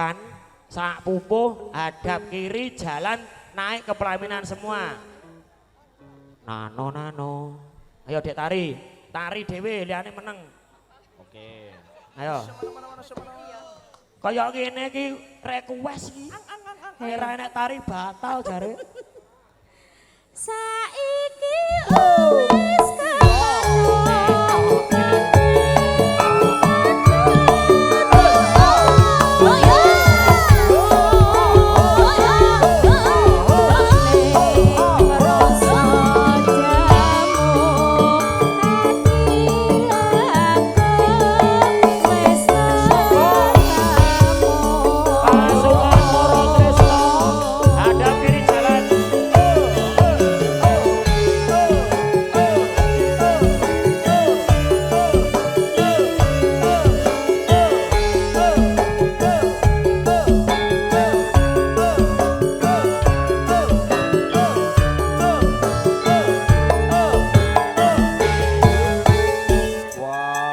Makan sak pupuh hadap kiri jalan naik ke pelaminan semua. Nano nano. Ayo Dek tari, tari dhewe liyane meneng. Oke. Ayo. Kaya ngene iki request iki. Ora enek tari batal jare. Saiki wis Pasukan Moro Tresno hadap kiri jalan. Wow.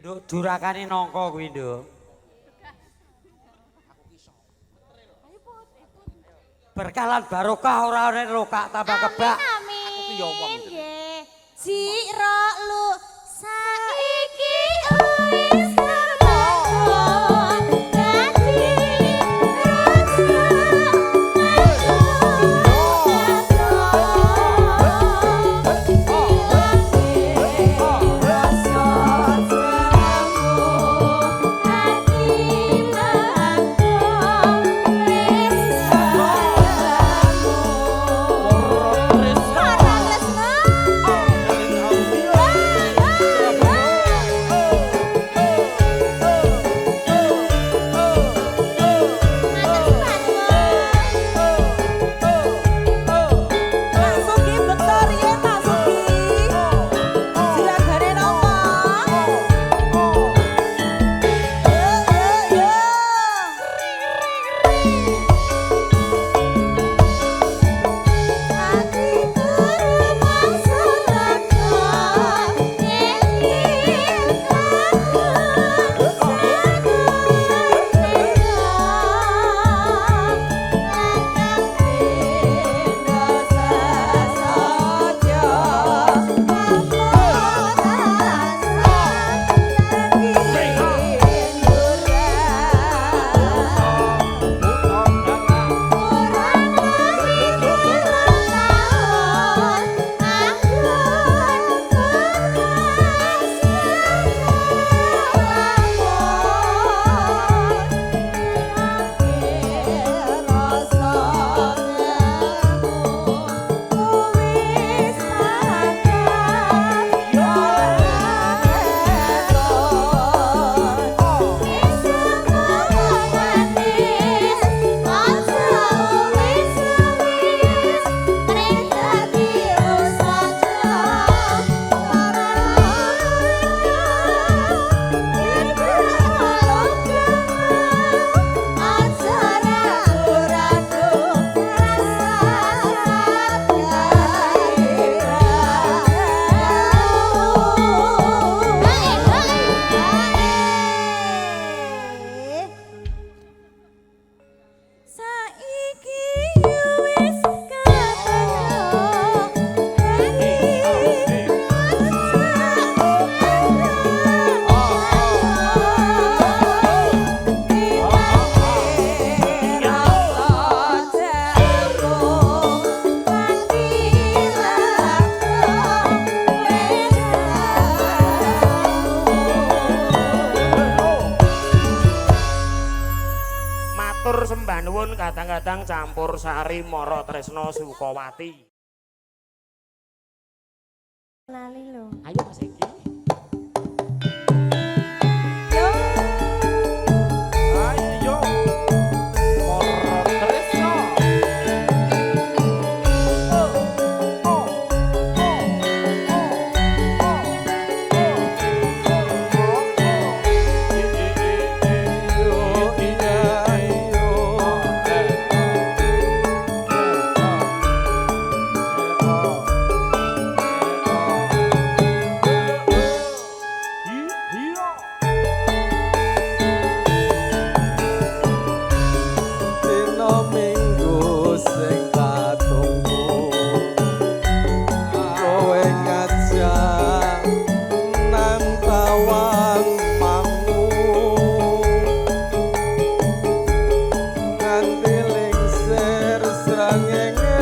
Nduk jurakane nangka kuwi, Nduk. Berkah lan barokah ora ana lokak tambah kebak. Amin. Aku ki ya wong, Nduk. Nggih. Ji ro lu saiki wis kebawa dadi rasa. Tresno. Matur sembah nuwun kadang-kadang campur sari Mara Tresna Sukawati. Lali lho. Ayo Mas Eki. Yo. Ayo. Mara Tresna. Oh, oh, oh, oh, oh, oh, oh, oh. I, i, i, i, yo, iya, iyo. Eh, oh. Eh, oh. Eh, oh. Eh, oh. Hi, hiyo. Dina Minggu sing katunggu kowe ngajak nang Tawang Mangu nganti lingsir srengenge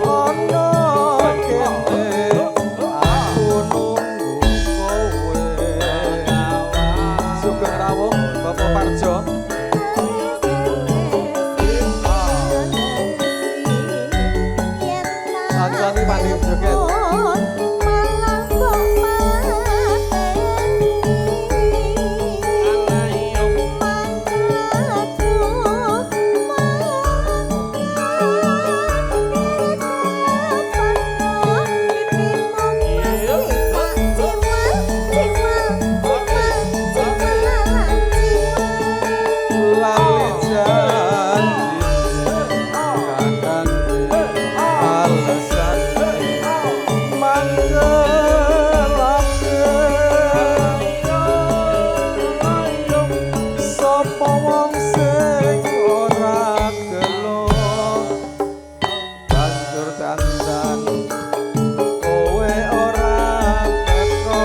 ana kene aku nunggu kowe. Sugeng rawuh Bapak Parjo. Kancane Pak joget. Malah kok mateni. Mangkatku Lali janji kakane alesane mangkelake sapa wong sing ora gelo banjur dandan kowe ora teko.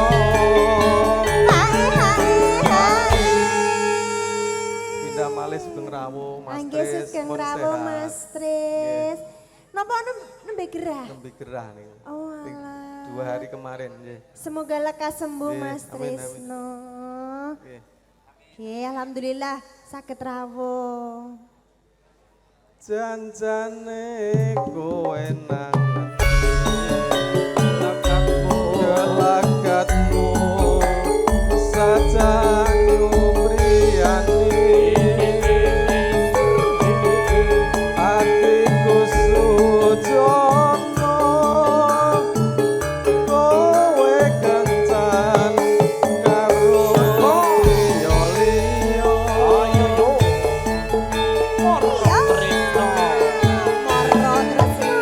Pindah malih sugeng rawuh Mas Angge Tris, sugeng pun rawuh sehat. Mas Tris. Napa nembe gerah? Nembe gerah niku. Oh alah. 2 hari kemarin nggih. Semoga lekas sembuh Nggih, Mas amin, amin. Trisno. Nggih. Oke, alhamdulillah saged rawuh. Janjane kowe nang gelagatmu saja nyupriyani atiku sujono kowe kencan karo liya-liya. Ayo yo. Mara Tresna. Mara Tresno.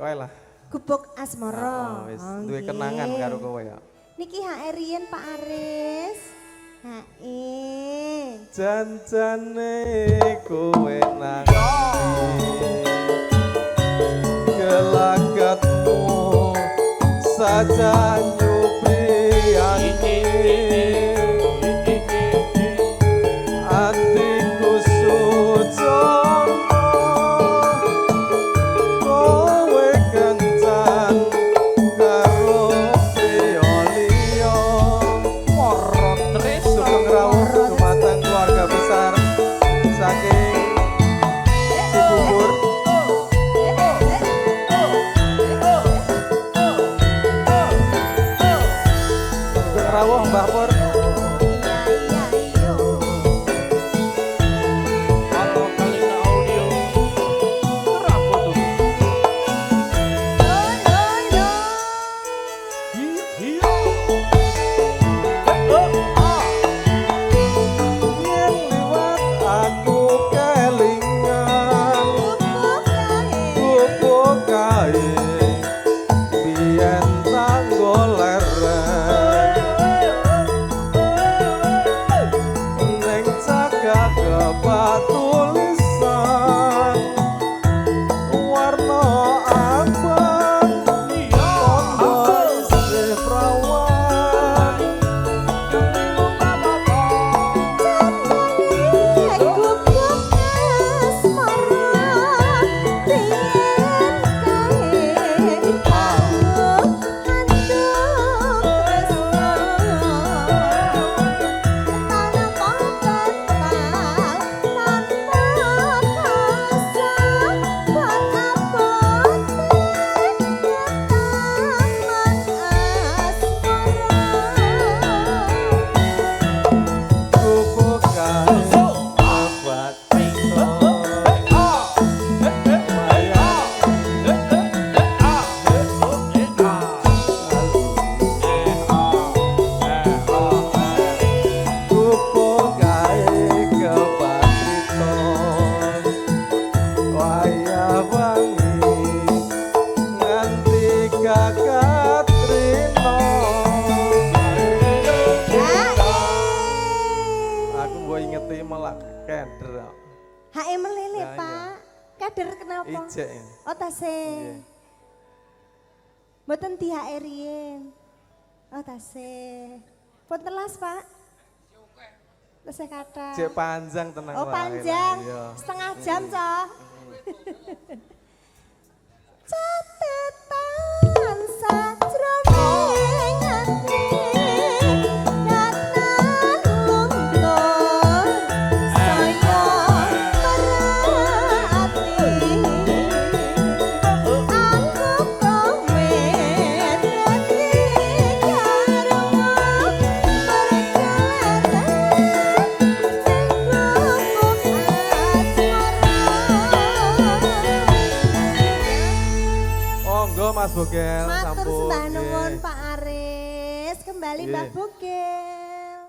Kowe lah. Gubuk Asmara. Oh, wis Oh, duwe nggih. kenangan karo kowe ya. Niki HE riyen Pak Aris. HE. Janjane kowe nang gelagatmu saja nyupriyani atiku sujono kowe kencan karo priya liya. Moro tresno. Sugeng rawuh dumateng keluarga besar saking Cibubur. Sugeng rawuh Mbah Pur. Iya iya iyo. Halo Kalina Audio. Rapo tuh. Lo lo lo. Hi hi. Oh, ah. Yen liwat aku kelingan Gubuk kae. gubuk kae biyen tanggo leren ning cagak kepatulisan warna abang tondo isih prawan. Gubuk asmara riyen kae aku anduk tresno tanpa kental tanpa rasa buat apotek taman asmara. Gubuk kae kebatin Gubuk kae kebatrito wayah wangi nganti kakak trino. Aku mbok ingeti malah keder kok. HE melele, Ya, iya. Pak. Kader kenapa? Ijek. Oh, tasih. Nggih. Mboten di HE riyen. Oh, tasih. Pun telas, Pak. Tesih kathah. Jek panjang tenang Oh, wae lah, panjang. iya. Setengah jam, Cok. Catetan sajroning ati datan luntur saya perhati aku kowe dadi garwa perkelatan ning gubuk asmara. Monggo Mas Bogel Matur sampun. sembah nuwun Nggih. Pak Aris, kembali Mbah Nggih. Bogel.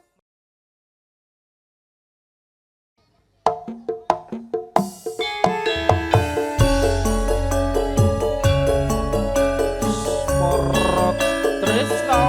Moro tresno.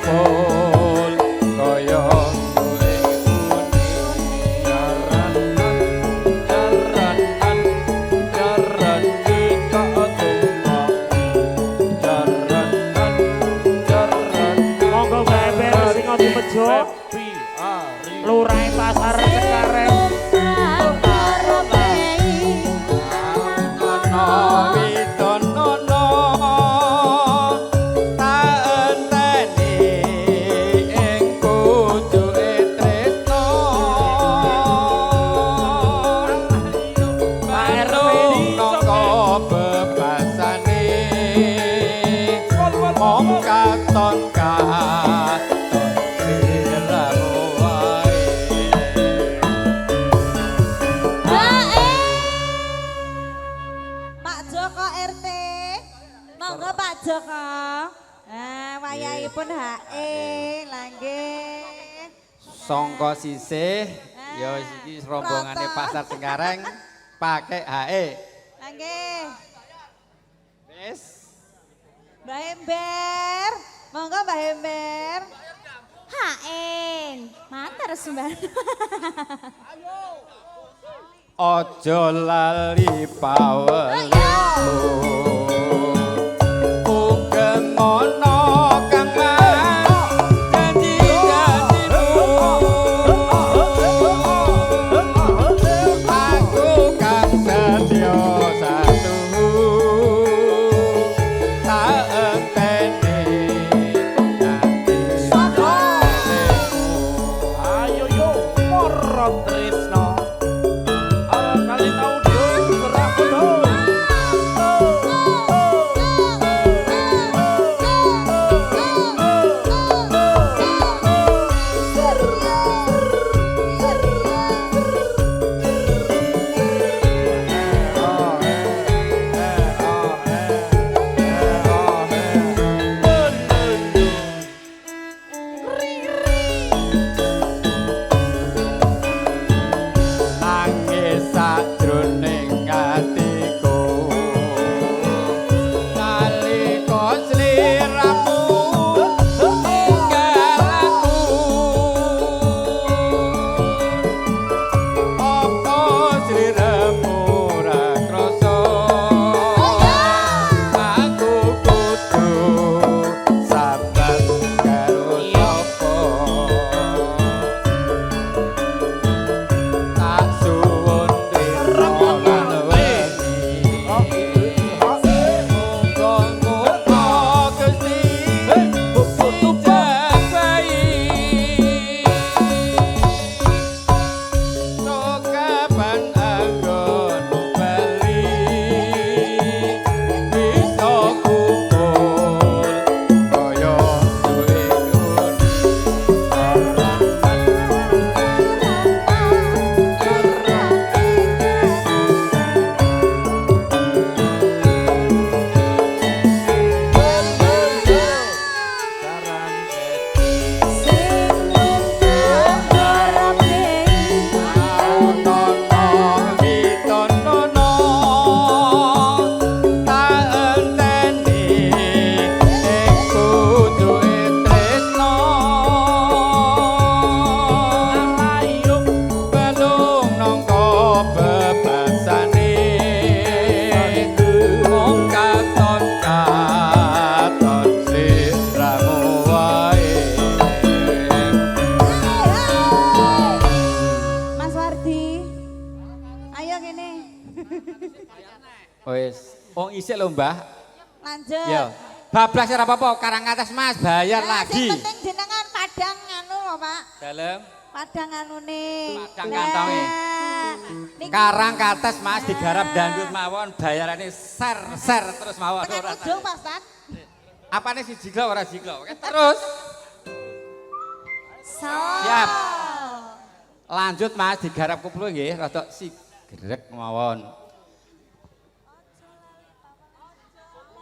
kumpul kaya ing uni. Jaranan jaranan jaran kita tumpaki. Jaranan jaranan. Monggo Mbak Ember sing Dimejo, Happy Ari. Lurahe Pasar Cengkareng. Ana widonono ta enteni ing pucuke tresno. Barung nangka bebasane mong katon katon sliramu wae. Pak Joko RT. Monggo Pak Joko. Nah, wayahipun HE lah nggih. Songko sisih ya iki rombongane Rata. Pasar Cengkareng pakai HE. Lah nggih. Wis. Mbah Ember. Monggo Mbah Ember. HN. Matur sembah. Aja lali pawelingku. Ugeng ana Kang Mas janji-janjimu. Aku kang setya satuhu tak enteni nganti Ayo yo Moro Tresno. Kali audio Serakono. Nangis sajroning atiku nalika sliramu ninggal aku. Apa sliramu ora krasa aku kudu sabar karo sapa. Tak suwun tresno lan weni. Muga-muga Gusti ijabahi. Kapan anggonmu bali bisa kumpul kaya duwe uni. Aunono witonono ta enteni ing pucuke tresno. Balung nangka bebasane mung katon katon sliramu wae. Mas Wardi. Ayo kene. Wis, wong isik lho, Mbah. Lanjut. Yo. Bablas ora apa-apa, karang atas Mas, bayar Nah, lagi. Sing penting jenengan padang anu lho, Pak. Dalem Padang anune. Padang kantonge. Niki karang kates Mas digarap dangdut mawon, bayarane ser-ser terus mawon tekan ora. ujung Pak Ustad. Apane si jiglo ora jiglo? Oke, terus. Siap. Lanjut Mas digarap kuplu nggih, rada sigrek mawon.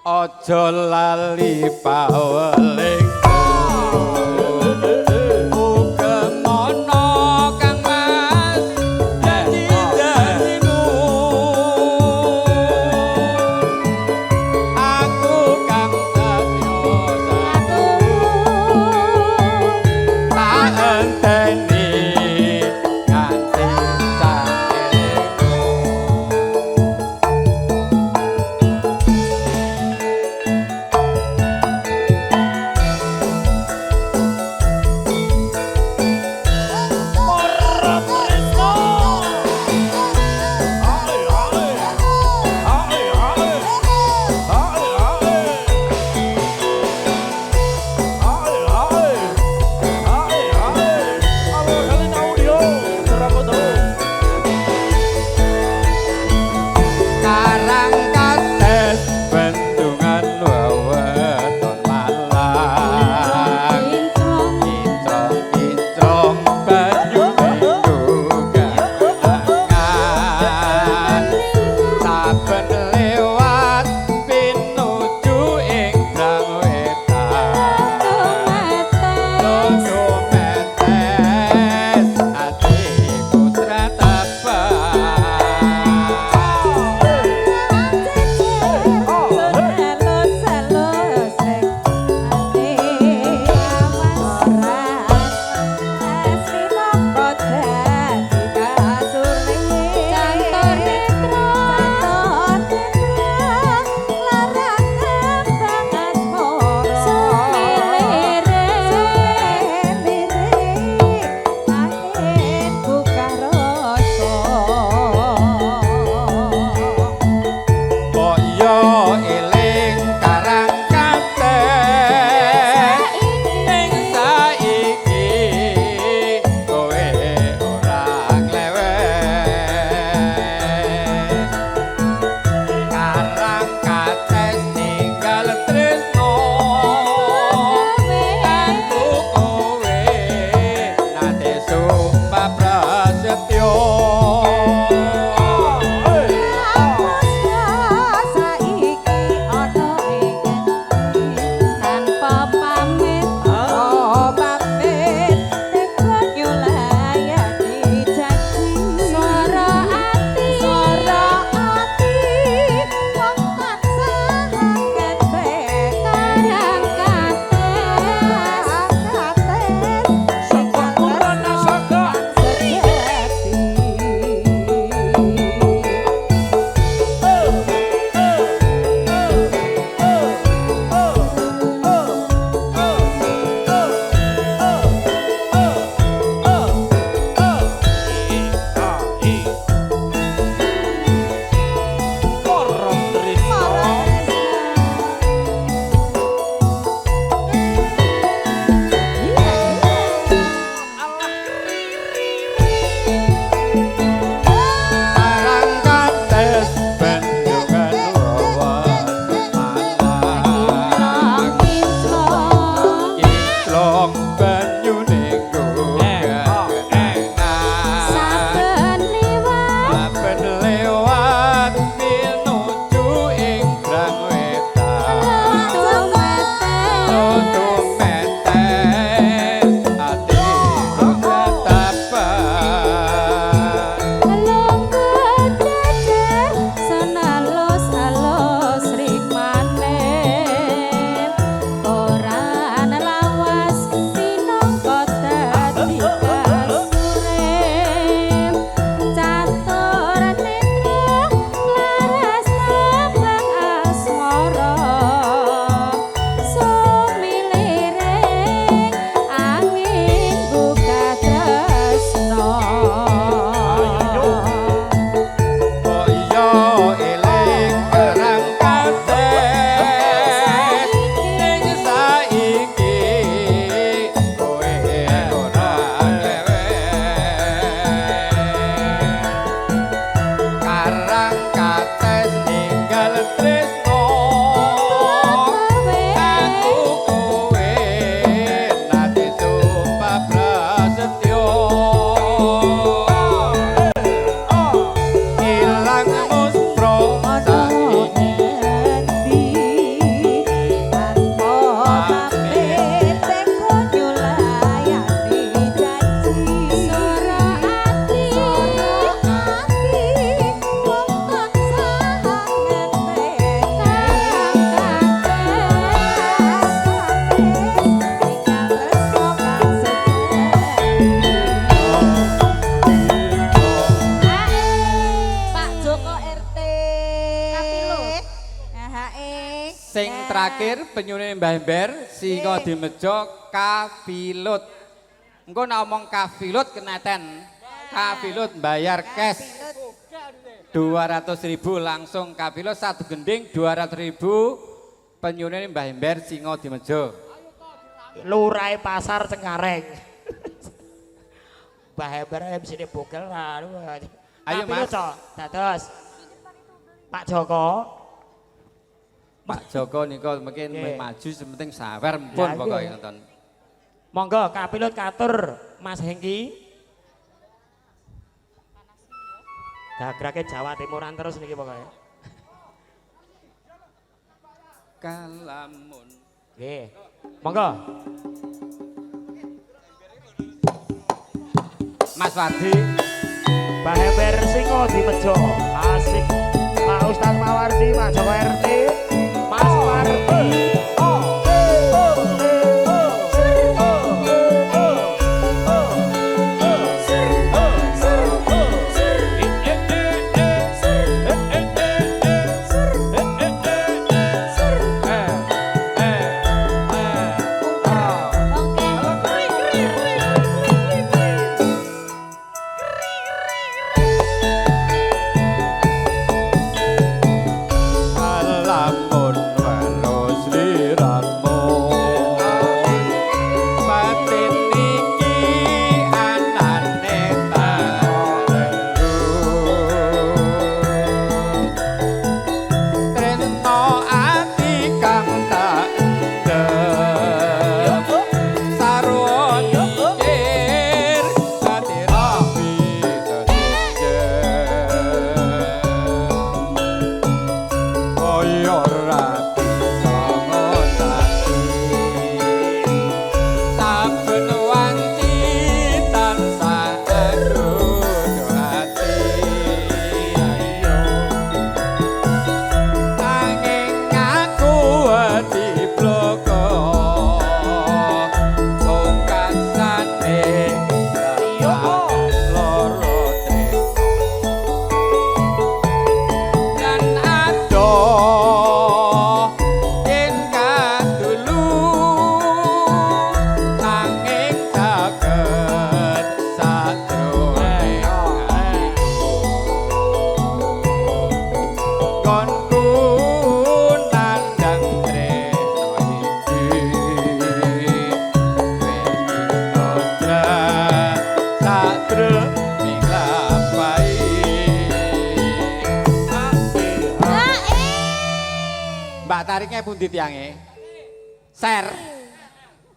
Aja lali pawelingku. Ugem ana Kang Mas janji-janjimu. Aku kang satya satu Terakhir penyune Mbah Ember Singo Dimejo Kafilut. Engko nek omong Kafilut keneten. Kafilut bayar cash 200.000 langsung Kafilut satu gending 200.000 penyune Mbah Ember Singo Dimejo. Lurahe pasar Cengkareng. Mbah Ember MC ne bogel lah. Ayo, Mas. Dados Pak Joko. Pak Joko nika mungkin maju sementing sawer mpun pokoke nonton. Monggo Kapilut katur Mas Hengki. Gagrake Jawa Timuran terus niki pokoke. Kalamun. Nggih. Monggo. Mas Wardi. Mbah Ember Singo Dimejo. Asik. Pak Ustaz Mawardi, Pak Joko RT, Mas Wardi. Lamun weruh sliramu batin iki anane tarenggu tresno ati kang tak endem sarwa mikir ati rapi kaya ora bisa ngotaki saben wanci tansah aduh ati nanging aku wedi bloko pungkasane loro tresno dan adoh yen kadulu nanging caket sajroning atiku nggonku nandhang tresno iki wis dinodra sajroning lapai. Mbak tariknya pundi tiange? Ser.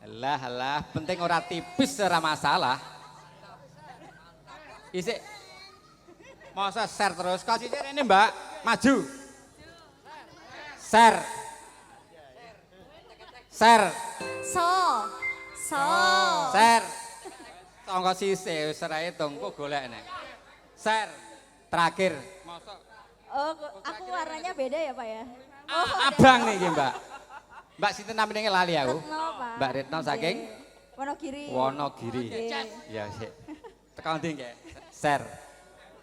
Alah alah, penting ora tipis ora masalah. Isik. Masa ser terus? Kok sisik rene, Mbak? Maju. Ser. Ser. So. So. Ser. Tonggo sisik wis ora hitung kok golek nek. Ser. Terakhir. Masa Oh, aku warnanya beda ya, Pak ya? Oh, abang niki, Mbak. Mbak sinten namine lali aku? Retno, Pak. Mbak Retno saking Wonogiri. Wonogiri. Nggih. Ya sik. Teko ndi nggih? Ser.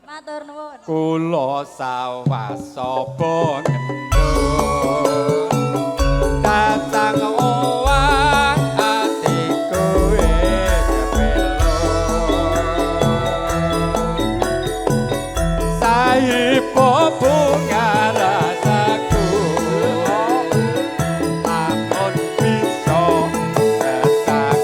Matur nuwun. Kula sawasaba ngendut datang owah atiku kepelo sahipo bunga rasaku lamun bisa kesaketan.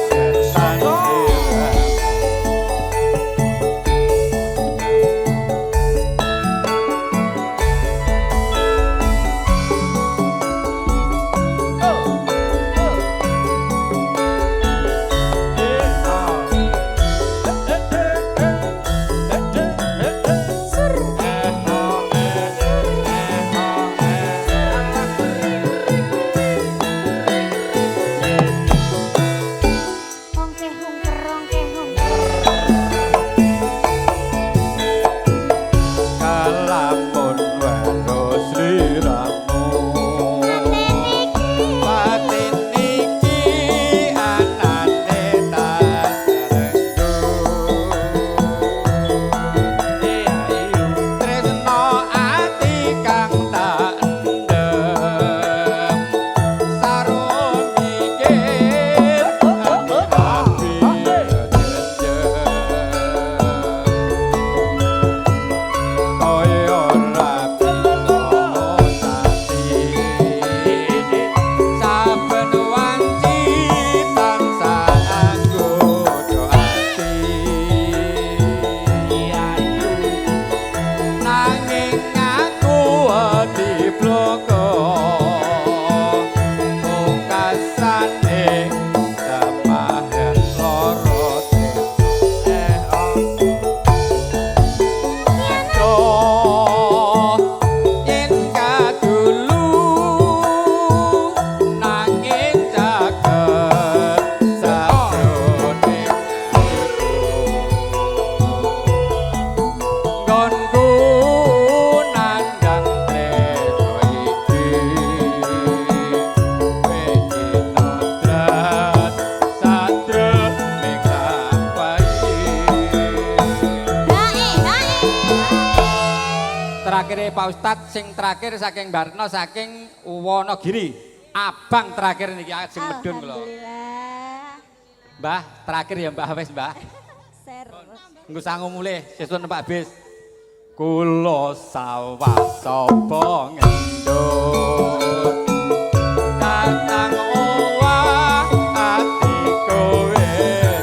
terakhir Pak Ustadz, sing terakhir saking Barno saking Wonogiri. Abang terakhir niki ajeng medun kula. Alhamdulillah. Mbah, terakhir ya Mbah wis Mbah. Ser. Nggo sangu mulih sesuk numpak bis. Kula sawah sapa ngendut. Datang owah ati kowe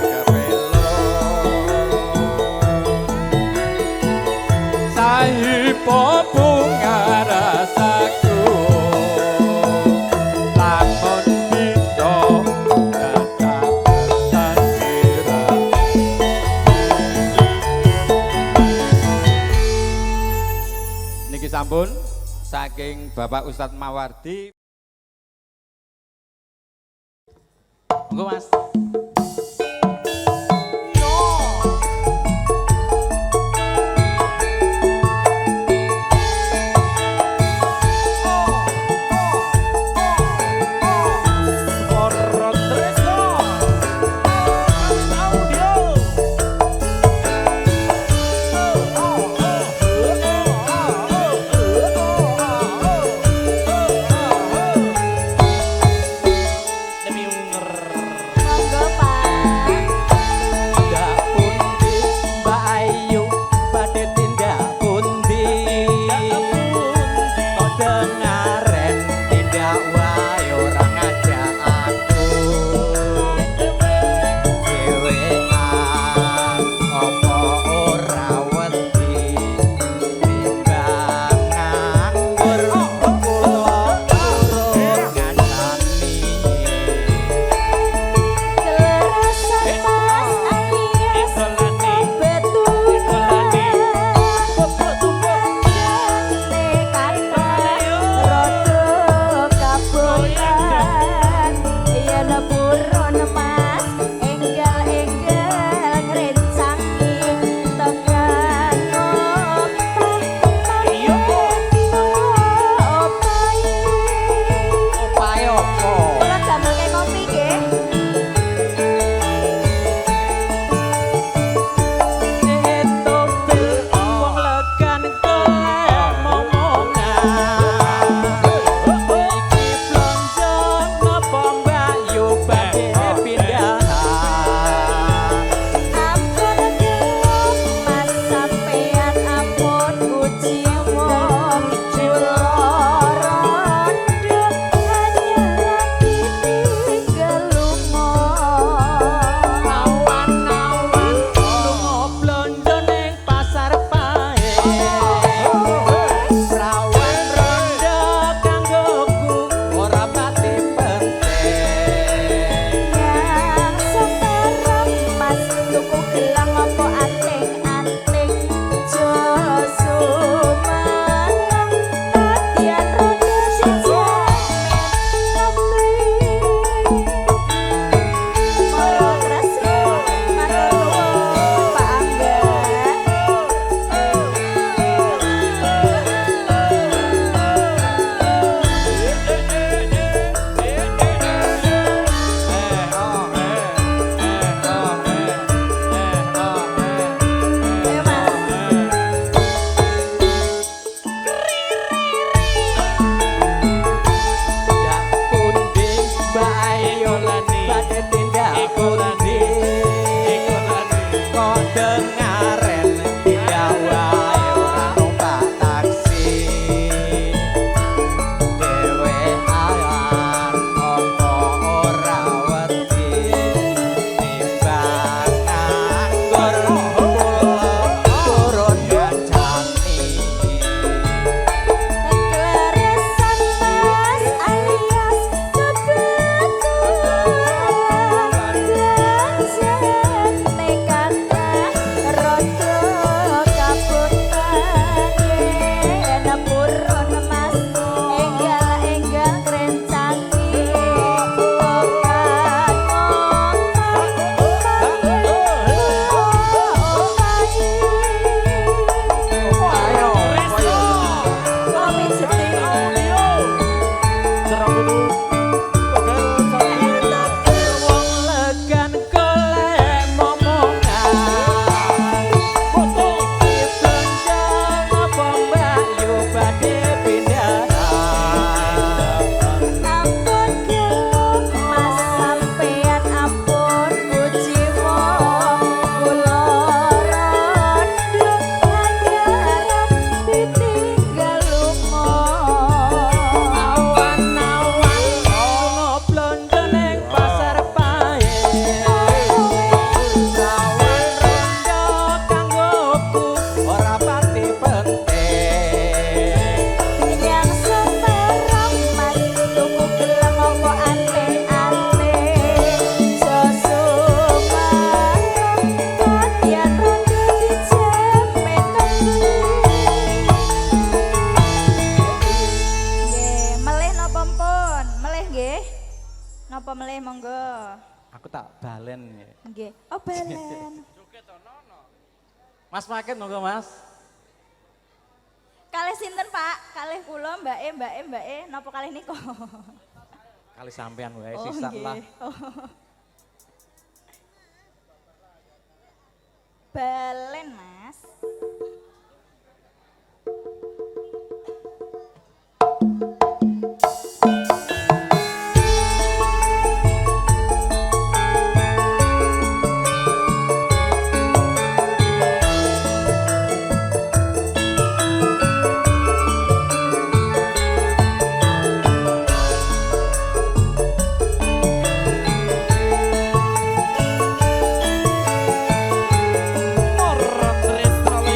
kepelo. Sahipo bunga rasaku. Lamun bisa dadakan sira. Niki sampun saking Bapak Ustadz Mawardi. Monggo Mas. Moro Tresno. Audio. Demi unger. Monggo Nggih. Oh, balen. Mas Makin monggo Mas. Kalih sinten, Pak? Kalih kula, Mbake, Mbake, Mbake, napa kalih niko? Kali sampean wae Oh, sisan nggih. lah. Oh. Balen, Mas. Para Tresno.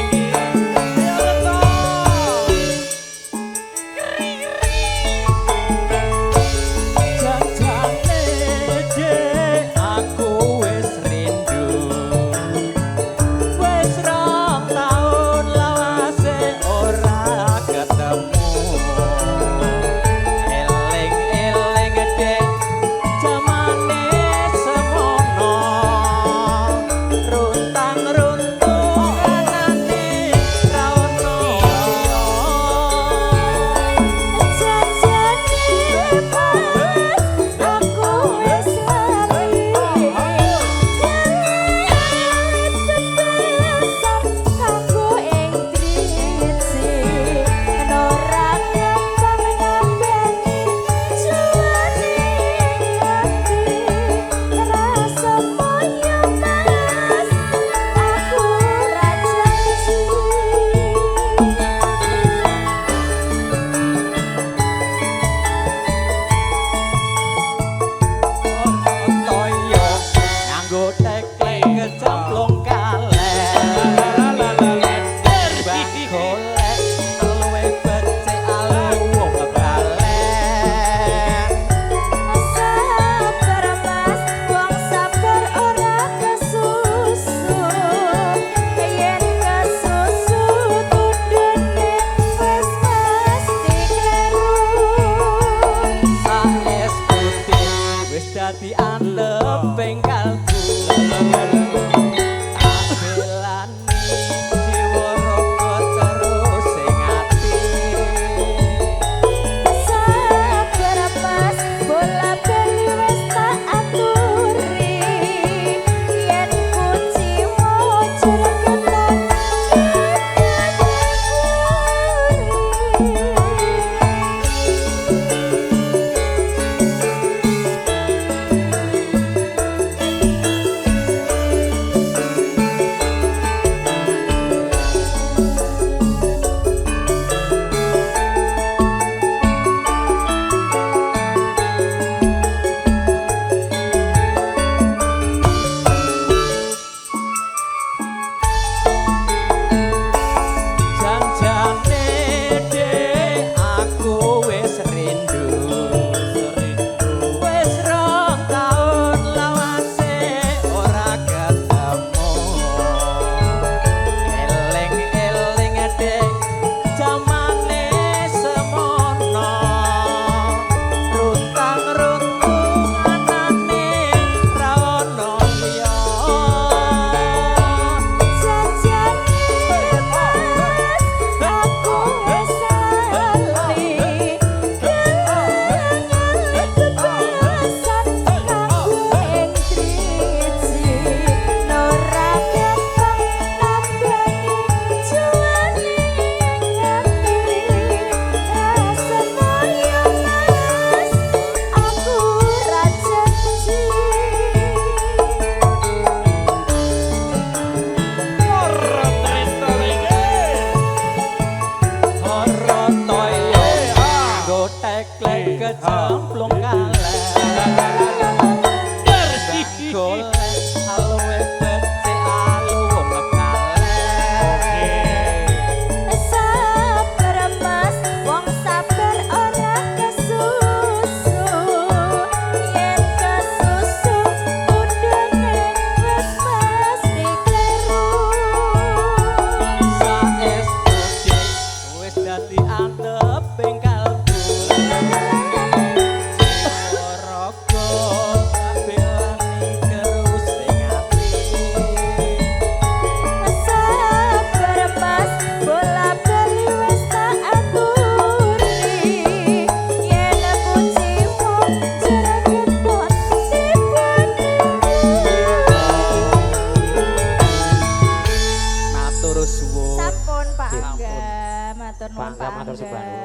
Matur sembah nuwun.